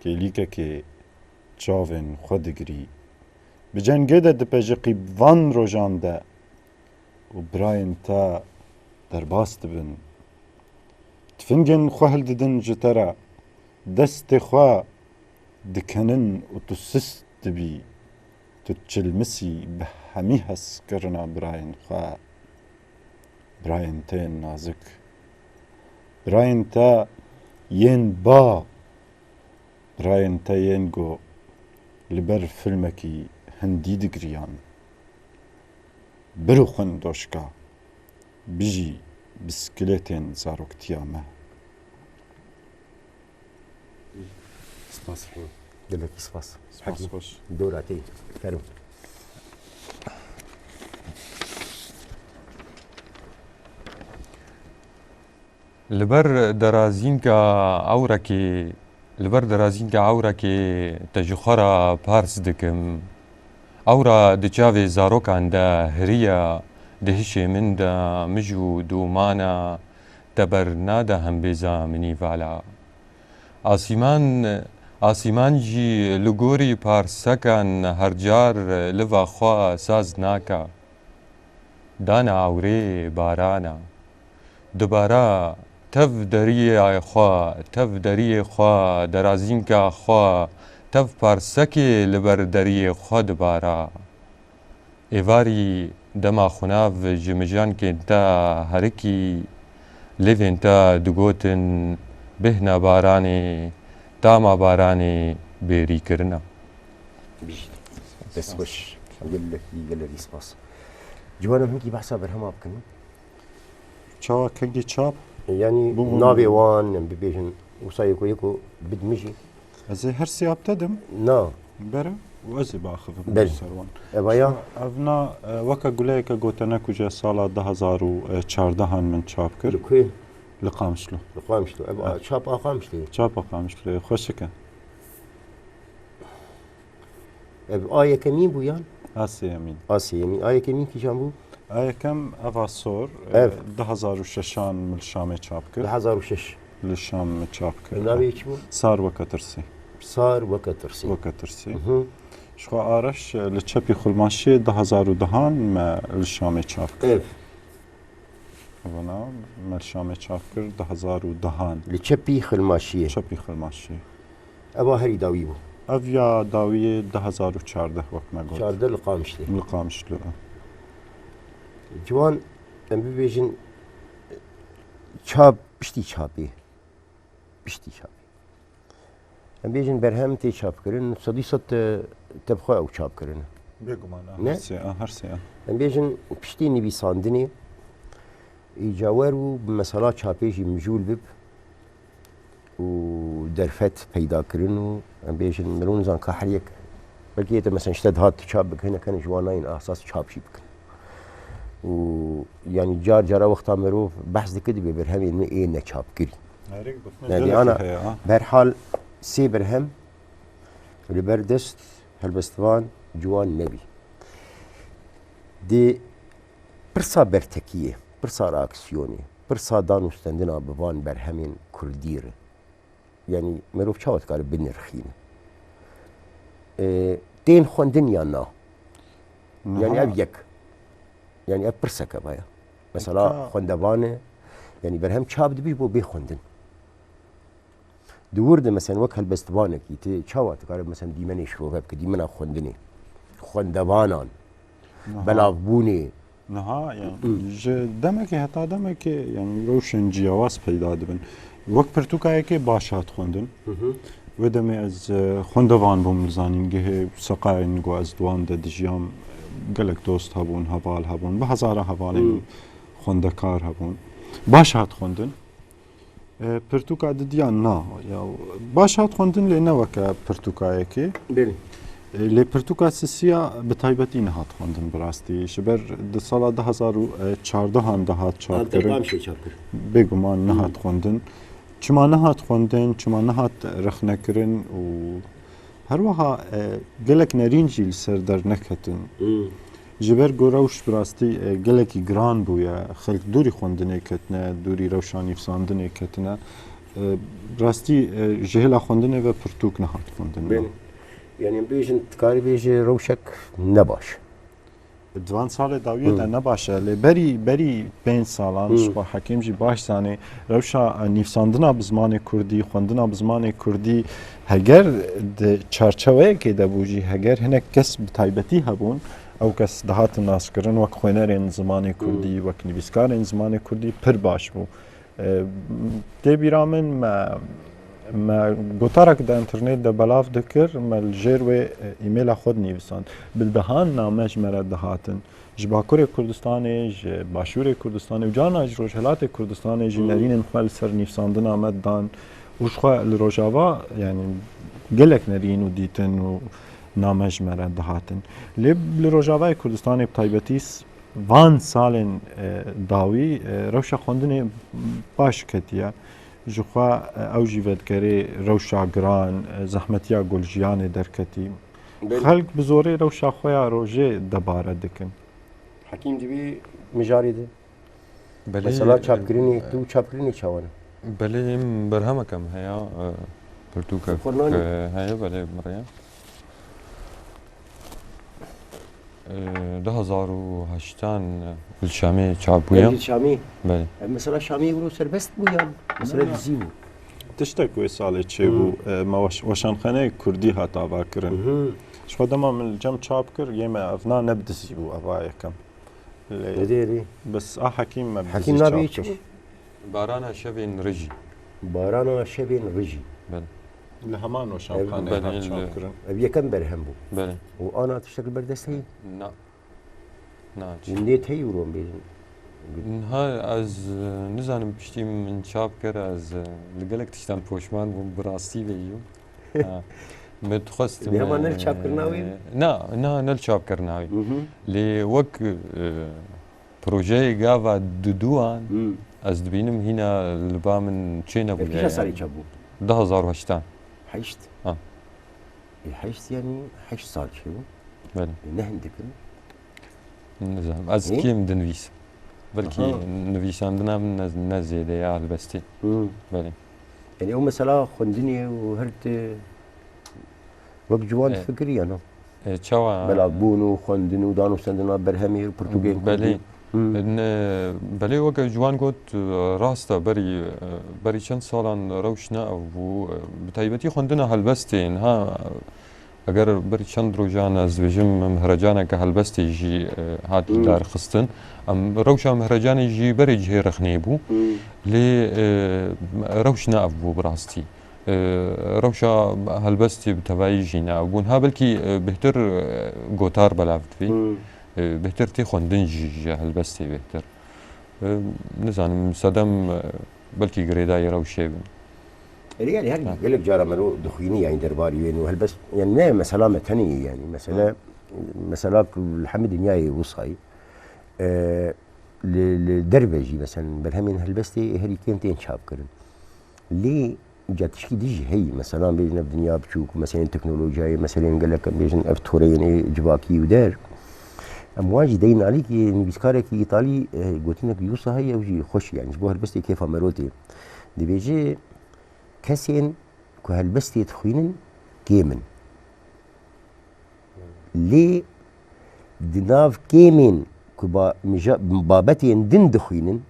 kêlîkekê çavên xwe digirî. Bi cengê de dipejiqî van rojan de û birayên te derbas dibin. Tifingên xwe hildidin ji te re, destê xwe dikenin û tu sist dibî. Tu çilmisî bi hemî hezkirina birayên xwe, birayên te yên nazik, birayên te yên ba, birayên te yên ku li ber filmekî hindî digiriyan. Birixwin doşka, bijî bisikilêtên zaroktiya me. Spas. Gelekî spas. Spas xweş. Dora te. Ferim. Li ber derazînka ewrekê, li ber derazînka ewrekê te ji xwe re pers dikim. Ewra di çavê zarokan de hiriya, di hişê min de mij û domana te bernade hembêza minî vala. Asîman, asîman jî li gorî parsekan her car liva xwe saz naka. Dana ewrê barana. Dibara tev deriyê xwe, tev deriyê xwe, derazînka xwe, tev parsekê li ber deriyê xwe dibara. Êvarî dema xunav ji mijankên te herikî, lêvên te digotin, bêhna baranê, tama baranê bêrî kirina. Bijî. Dest xweş. Gelekî, gelekî spas. Ciwanim hinkî behsa berhema bikin. Çawa kengî çap? Yanî navê wan, em bibêjin, wisa yeko yeko bidimijî. Ez ê her sê bi te dim. Na. Bere û ez ê biaxivim ser wan. Eva ya? Evna, e, weke guleyeke gotene ku ji sala du hezar û çardehan min çap kir. Li ku? Li Qamişlo. Li Qamişlo. Ev çap a Qamişlê? Çap a Qamişlê. Xweşik e. Ev a yekemîn bû yan? A sêyemîn. A sêyemîn. A yekemîn kîjan bû? A yekem eva sor, e, ev du hezar û şeşan min li Şamê çap kir. Du hezar û şeş. Li Şam min çap kir. Ev navê çi bû? Sar weke tirsî. Sar weke tirsî. Weke tirsî. Ji xwe Areş, e, li çepî xulmaşiyê du hezar û dehan me li Şamê çap kir. Ev. Vana me li Şamê çap kir du hezar û dehan. Li çepî xilmaşiyê. Çepî xilmaşiyê. Eva herî dawî bû. Ev ya dawiyê du hezar û çardeh wek me got. Çardeh li Qamişlê. Li Qamişlo. Ciwan, em bibêjin, Çap, piştî çapê. Piştî çapê. Em bêjin berhem tê çapkirin, sedî sed te, te bi xwe ew çapkirin. Bêguman, a Ne? her sê, a her sê. Em bêjin piştî nivîsandinê, îcawer bû bi mesela çapê jî mijûl bib û derfet peyda kirin û em bêjin mirov nizan ka her yek belkî yê te mesela işte dihat çap bikin, hinek hene ji wan nayên asas çap jî bikin. Û yanî car cara wexta mirov behs dike dibê berhemên min ê neçapkirî. Erê, gotina Yani gelekî ana heye, a. berhal sê berhem li ber dest helbestvan ciwan nebî. Dê pirsa bertekiyê, pirsa reaksiyonê, pirsa dan û stendina bi van berhemên kurdî re. Yanî mirov çawa dikare binirxîne? Ê, tên xwendin yan na? Yanî Niha ev yek. Yanî ev pirseke vaya. Mesela Ka- xwendevan e. Yanî berhem çap dibî bo bê xwendin. Di wir de mesela wek helbestvanekî tê çawa dikare mesela dîmenê şirove bike, dîmena xwendinê. Xwendevanan. Niha- Belavbûnê. Niha yani ji demekê heta demekê yani rewşên ciyawaz peyda dibin. Wek pirtûkayekê baş hat xwendin. Wê demê ez e, xwendevan bûm li zanîngehê seqayên ku ez di wan de dijiyam, gelek dost hebûn, heval hebûn, bi hezara hevalên xwendekar hebûn. Baş hat xwendin. E, pirtûka didiya na. Ya, baş hat xwendin lê ne weke pirtûkayekê. Belê. E, lê pirtûka sisiya bi taybetî nehat xwendin bi rastî. Ji ber di sala du hezar û çardehan de hat çapkirin. Şey çapkir. Bêguman nehat xwendin. Çima nehat xwendin, çima nehat rexnekirin û her wiha e, gelek nerîn jî li ser derneketin. Ji ber ku rewş bi rastî e, gelekî giran bûye, xelk dûrî xwendinê ketine, dûrî rewşa nivîsandinê ketine. E, bi rastî e, ji hêla xwendinê ve pirtûk nehat xwendin. Belê. Yani em bêjin, dikarî bêjî rewşek ne baş. Di van salê dawiyê de ne baş e, lê berî, berî pênc salan ji xwe Hekîm jî baş zanê, rewşa e, nivîsandina bi zimanê kurdî, xwendina bi zimanê kurdî, heger di çarçeweyekê de bû jî, heger hinek kes bi taybetî hebûn, ew kes dihatin naskirin wek xwênerên zimanê kurdî, wek nivîskarên zimanê kurdî pir baş bû. E, tê bîra min me, me gotarek di înternêt de belav dikir, me li jêr wê e, îmêla xwe dinivîsand. Bi dehan name ji me re dihatin. Ji Bakurê Kurdistanê, ji Başûrê Kurdistanê û carna ji Rojhelatê Kurdistanê jî nerînên xwe li ser nivîsandina me didan û ji xwe li Rojava, yani gelek nerîn û dîtin û name ji me re dihatin. Lê li Rojavayê Kurdistanê bi taybetî s-, van salên e, dawî e, rewşa xwendinê baş ketiye. Ji xwe e, ew jî vedigerê rewşa giran, e, zehmetiya guljiyanê derketî. Xelk bi zorê rewşa xwe ya rojê debare dikin. Hekîm dibî mijarê de. Belê, Mesela çapkirinê, tu çapkirinê çawa ne? Belê em berhemeke me heye, e, pirtûkek Xwe nanî. e, heye, belê miriye. E, du hezar û heştan li Şamê çap bûye. Ev Şamî. Belê. Ev mesela Şamî wilo serbest bû yan? Mesela dizî bû. Tiştek wê salê çêbû, e, me weş-, weşanxaneyê kurdî hat avakirin. Ji xwe dema min li cem çap kir, yê me evna ne bi dizî bû eva yekem. Lê Nedê rê. Bes a Hekîm me bi Hekîm dizî navê çap çi kir. bû? Barana şevên rijî. Barana şevên rijî. Belê. Li heman weşanxaneyê Belê, hat li- çap kirin. Ev yekem berhem bû. Belê. Û ana tiştek li ber dest heye. Na. Na. Çi? Hûn lê tey û ron bêjin. Niha ez e, nizanim piştî min çap kir, ez e, li gelek tiştan poşman bûm, bi rastî vê yû. Ha. Me dixwestim. Lê hema ne li çapkirina wî? Na, na, ne li çapkirina wî. Hı hı. Lê wek e, projeyê gava duduwan Hı. ez dibînim hîna li ba min çê nebûye. Kîja salî çap bû? Du hezar û heştan. Heşt. Ha. E, heşt yani heşt sal çêbû. Belê. E, ne hindik in. Nizanim. Ez Hı? kêm dinivîsim. Belkî Aha. nivîsandina min ne, ne zêde ya helbestê. Hı. Belê. Yani o mesela xwendinê û her ti wek ciwan Evet. fikirî ya no. E, çawa? Belavbûn û xwendin û danûstendina berhemê û pirtûkên Belê. kurdî. Hı. Ne, belê weke ciwan got, e, rast e, berî, e, berî çend salan rewş ne ev bû. E, bi taybetî xwendina helbestê, niha Eger ber çend rojan ez dibêjim mihrecaneke helbestê jî, e, hat Hmm. darxistin. Em rewşa mihrecanê jî berê cihê rexnê bû. Hmm. Lê, e, rewş ne ev bû bi rastî. E, rewşa helbestê bi tevayî jî ne ev bû. Niha belkî, e, bêhtir, e, gotar belav dibê. Hmm. E, bêhtir tê xwendin jî ji helbestê bêhtir. E, nizanim, sedem, e, belkî girêdayî rewşê bin. Erê, yani her Ha. gelek cara mero dixwînî, yani derbarî wê û helbest, yani ne mesela me tenê ye, yani mesela, Ha. mesela ku li hemî dinyayê wisa ye. E, li, li derve jî mesela berhemên helbestê herî kêm tên çapkirin. Lê ca tişkî dî jî heyî, mesela bêjin ev dinya biçûk, meselên teknolojiyayê, meselên gelek em bêjin ev toreyên ê civakî û der. Em wan jî deyin alîkî nivîskarekî îtalî, e, gotinek wisa heye, ew jî xweş e, yani ji bo helbestê kêfa mero tê. Dibêje, kesên ku helbestê dixwînin kêm in. Lê di nav kêmên ku ba-, mija-, babetên din dixwînin,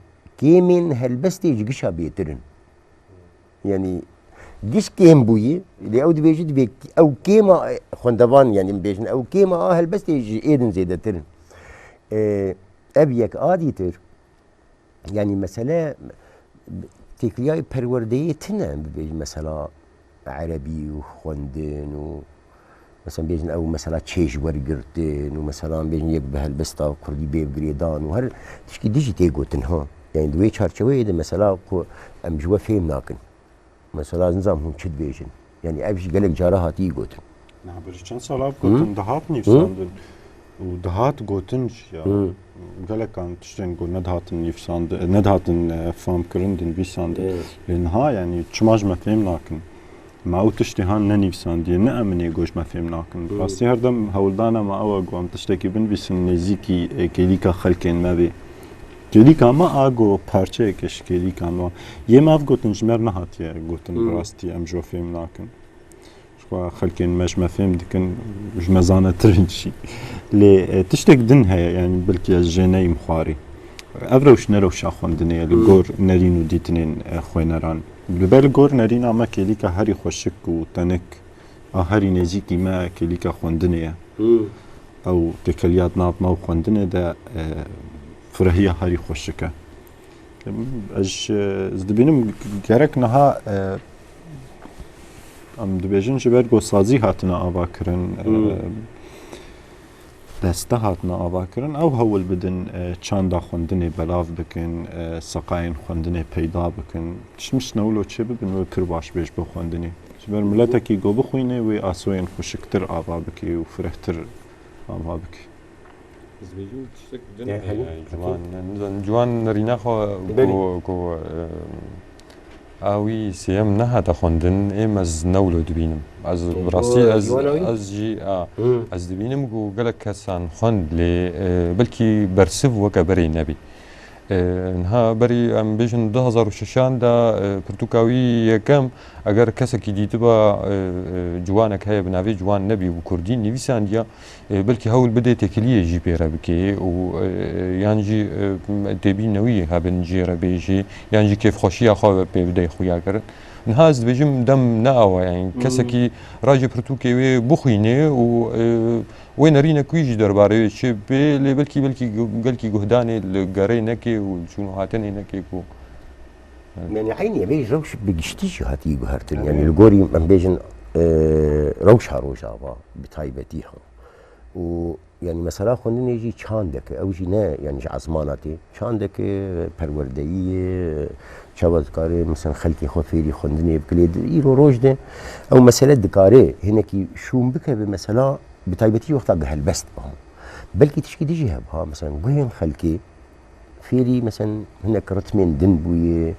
kêmên helbestê ji gişa bêtir in. Yani giş kêm bûyî, lê ew dibêjî dibê ew kêma xwendevan, yani bêjin ew kêma a helbestê ji ê din zêdetir in. E, ev yek a dîtir, yani mesele têkiliyayê perwerdeyê tine, bibêjin mesela erebî û xwendin û mesela bêjin ew mesela çêj wergirtin û mesela bêjin yek bi helbesta kurdî bê girêdan û her tişkî dijî tê gotin ha. Yani di wê çarçeweyê de mesela ku em ji we fêm nakin. Mesela ez nizam hûn çi dibêjin. Yani ev jî gelek cara hatiye gotin. Niha berî çend sala Hı? gotin, dihat Hı? nivîsandin û dihat gotin jî ya. Hı. Gelekan tiştên ku nedihatin nivîsandin, nedihatin, e, famkirin, dinivîsandin. Evet. Lê niha yani çima ji me fêm nakin? Me ew tiştê han nenivîsandiye, ne em ê ku ji me fêm nakin. Hı. Rastî her dem hewldana me ew e ku em tiştekî binivîsin nêzîkî, e, kêlîka xelkên me bê. Kêlîka me a ku parçeyeke ji kêlîkan wan. Yê me ev gotin ji me re nehatiye gotin Hı. bi rastî em ji we fêm nakin. Ji xwe xelkên me ji me fêm dikin, ji me zanetir in jî. Lê, e, tiştek din heye, yani belkî ez jê neyim xwarî. Ev rewş ne rewşa xwendinê ye li Hmm. gor nerîn û dîtinên, e, xwêneran. Li ber gor nerîna me kêlîka herî xweşik û tenik a herî nêzîkî me kêlîka xwendinê ye. Hmm. Ew têkeliya di nav me û xwendinê de, e, firehiya herî xweşik e. Ez, ez dibînim gerek niha, e, em dibêjin ji ber ku sazî hatine avakirin, e, Hmm. deste hatine avakirin, ew hewl bidin, e, çanda xwendinê belav bikin, e, seqayên xwendinê peyda bikin. Tişt mişt ne wilo çê bibin, wê pir baş bê ji bo xwendinê. Ji ber miletekî ku bixwîne, wê asoyên xweşiktir ava bike û firehtir ava bike. Ez dibêjim tiştek din Ya, heye. Helî, Yani, Helî. ciwan, yani, nizanim, ciwan nerîna xwe Belê. ku, ku, e, a wî sêyem nehate xwendin, êm ez ne wilo dibînim. Ez Ê, bi rastî o ez, ciwana wî? ez jî, a, Hı. ez dibînim ku gelek kesan xwend lê, e, belkî bersiv weke berê nebî. E, niha berî em bêjin du hezar û şeşan de, e, pirtûka wî yekem, eger kesekî dîtiba, e, e, ciwanek heye bi navê Ciwan Nebî bi kurdî nivîsandiya, e, belkî hewl bidê têkiliyê jî pê re bikê û, e, e, yan jî, e, têbînewî hebin jê re bêjê, yan jî kêfxweşiya xwe pê bidey xuya kirin. Niha ez dibêjim dem ne awa ye, yani Hmm. kesekî rajê pirtûkê wê bixwînê û, e, wê nerînek wî jî derbarê wê çê bê, lê belkî, belkî gu-, gelkî guhdanê li gerê nekê û çûn û hatinê nekê ku. Yani eynî vê rewş bi giştî jî hatiye guhertin. Evet. Yani li gorî em bêjin, e, rewşa Rojava bi taybetî ha. Û yani mesela xwendinê jî çandeke, ew jî ne yani ji ezmana tê. Çandeke perwerdeyî ye, çawa dikare mesela xelkê xwe fêrî xwendinê bike. Lê di îro roj de ew mesele dikare hinekî şûn bikeve mesela bi taybetî wexta ku helbest biha. Belkî tişkî dijî hebha, mesela guhên xelkê fêrî, mesela hinek ritmên din bûye,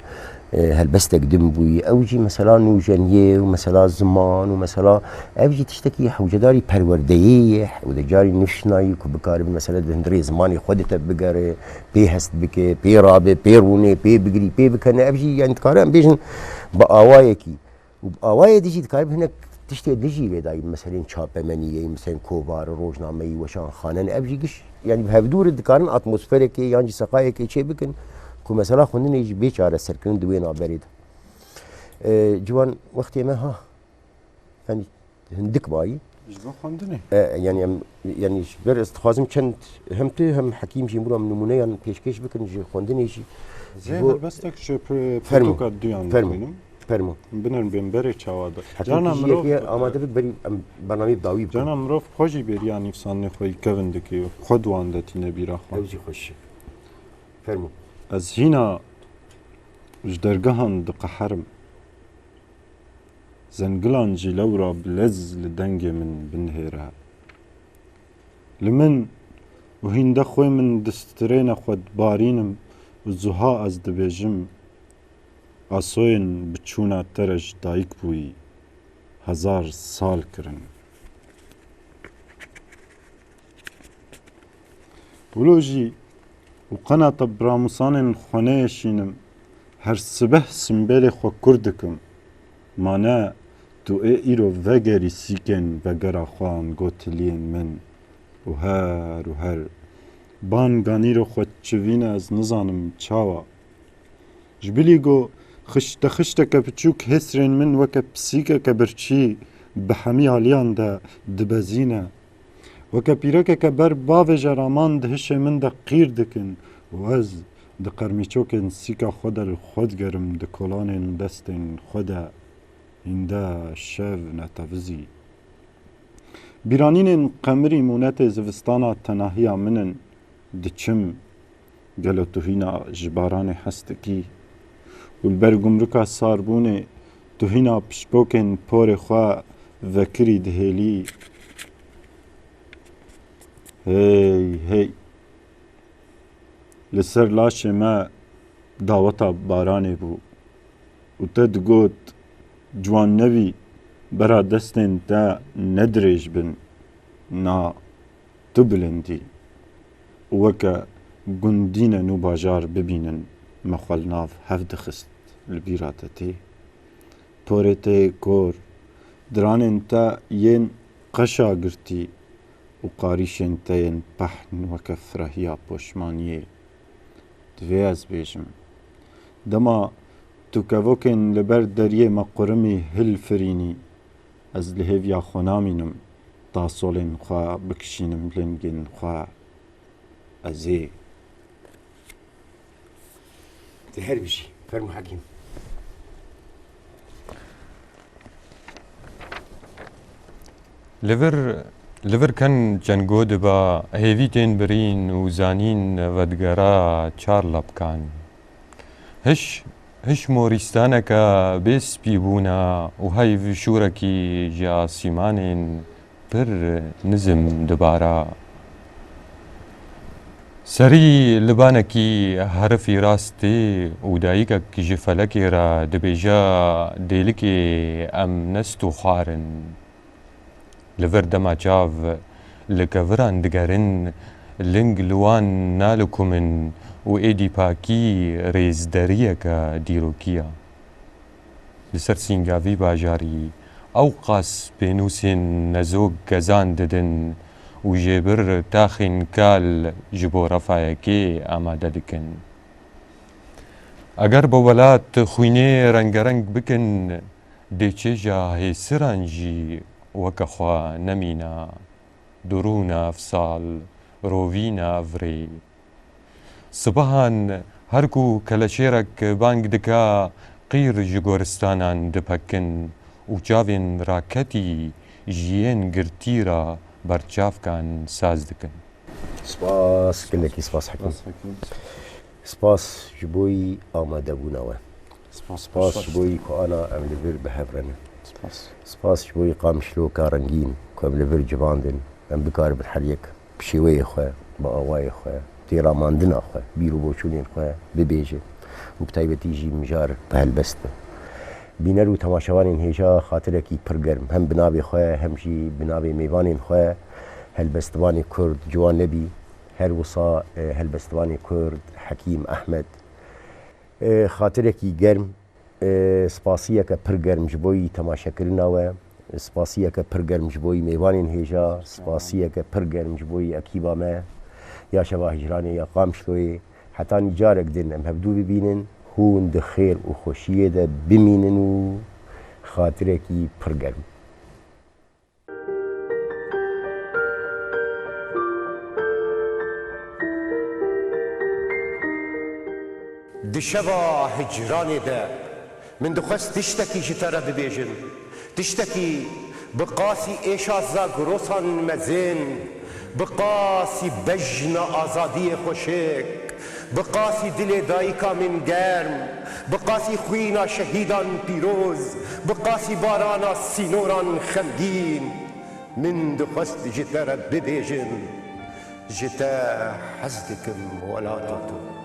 e, helbestek din bûye. Ew jî mesela nûjeniyê û mesela ziman û mesela ev jî tiştekî hewcedarî perwerdeyê ye û de carî nişnayî ku bikaribe mesela di hundirê zimanê xwe de te bigere, pê hest bike, pê rabe, pê rûne, pê bigirî, pê bikene. Ev jî yani dikare em bêjin bi awayekî û bi awayê dijî dikaribe hinek tiştê dijî lê dayî, meselên çapemeniyê, meselên kovar, rojnameyî, weşanxane, ev jî giş, yani bi hevdû re dikarin atmosferekê yan jî seqayekê çê bikin ku mesela xwendinê jî bê çareserkirin di wê navberê de. E, ciwan wextê me ha, yani hindik bayî. Ji bo xwendinê. E, yani em, yani ji ber ez dixwazim çend hem tu hem Hekîm jî mura nimûneyan pêşkêş bikin ji xwendinê jî. Zê helbestek ji pir-, Fermo. Pirtûka duyan Fermo. Dixwînim. Fermo. Binerin bên berê çawa de. Hekîm Cana tu jî mirov, yekê amade bik berî em bernameyê bi dawî bikin. Cana mirov xwe jî bêriya nivîsandinê xwe yî kevin dike, xwe di wan de tîne bîra xwe. Ew jî xweş e. Fermo. Ez hîna ji dergehan diqeherim. Zengilan jî lewra bi lez li dengê min binihêre. Li min û hînde xwê min distirêne xwe dibarînim û zuha ez dibêjim, asoyên bi çûna te re ji dayik bûyî hezar sal kirin. Wilo jî û qenata biramûsanên xwe neyeşînim, her sibeh simbêlê xwe kûr dikim. Ma ne tu ê îro vegerî sîkên vegera xwe an gotiliyên min û her û her ban ganîro xwe çivîne ez nizanim çawa. Ji bilî ku xişte xişteke biçûk hêsrên min weke pisîkeke birçî bi hemî aliyan de dibezîne. Weke pîrekeke ber bavêje raman di hişê min de qîr dikin û ez di qermîçokên sîka xwe de li xwe digerim di kolanên destên xwe de hînde şev netevizî. Bîranînên qemirî mûnetê zivistana tenahiya min in. Diçim, gelo tu hîna ji baranê hez dikî? Û li ber gumrika sarbûnê tu hîna pişkokên porê xwe vekirî dihêlî? Hey, hey! Li ser laşê me daweta baranê bû û te digot, ciwan nebî, bera destên te ne dirêj bin. Na, tu bilind î û weke gundîne nû bajar bibînin, me xwe li nav hev dixist, li bîra te tê? Porê te yê kor, diranên te yên qeşa girtî û qarîşên te yên pehn weke firahiya poşmaniyê. Divê ez bêjim, dema tu kevokên li ber deriyê me qurimî hilfirînî, ez li hêviya xwe namînim, tasolên xwe bikişînim lingên xwe. Ez ê. Tu her bijî. Fermo Hekîm. Li vir, li vir ken cengo diba, hêvî tên birîn û zanîn vedigera çar lepkan. Hiş, hiş morîstaneke bê spîbûna û heyv şûrekî ji asîmanên pir nizim dibara. Serî libanekî herifî rast tê û dayikek ji felekê re dibêje, dêlikê em nest û xwar in. Li vir dema çav li keviran digerin, ling li wan nalikumin û êdî pakî rêzderiyeke dîrokî ye. Li ser sînga vî bajarî ewqas pênûsên nezok gezan didin û jêbir taxên kal ji bo refayekê amade dikin. Eger bi welat xwînê rengereng bikin, dê çêja hêsiran jî weke xwe nemîna. Durûna ev sal, rovîna ev rê. Sibehan her ku keleşêrek bang dika, qîr ji goristanan dipekin û çavên raketî ji yên girtî re berçavkan saz dikin. Spas, gelekî spas Hekîm. Spas Hekîm. Spas ji bo yî amadebûna we. Spas, Spas ji bo yî ku ana em li vir bi hev re ne. Spas. Spas ji bo yî qamişloka rengîn ku em li vir civandin. Em bikaribin her yek bi şêweyê xwe, bi awayê xwe, têramandina xwe, bîr û boçûnên xwe bibêje û bi taybetî jî mijar bi helbest be. Bîner û temaşevanên hêja xatirekî pir germ, hem bi navê xwe, hem jî bi navê mêvanên xwe, helbestvanê Kurd Ciwan Nebî, her wisa, e, helbestvanê Kurd Hekîm Ehmed. E, xatirekî germ, e, spasiyeke pir germ ji bo yî temaşekirina we, spasiyeke pir germ ji bo yî mêvanên hêja, spasiyeke pir germ ji bo yî ekîba me ya Şeva Hicranê ya Qamişloyê. Hetanî carek din em hevdû bibînin, hûn di xêr û xweşiyê de bimînin û xatirekî pir germ. Di şeva hicranê de min dixwest tiştekî ji te re bibêjim. Tiştekî bi qasî êşa Zagrosan mezin, bi qasî bejna azadiyê xweşik, bi qasî dilê dayika min germ, bi qasî xwîna şehîdan pîroz, bi qasî barana sînoran xemgîn, min dixwest ji te re bibêjim, ji te hez dikim, welato tu.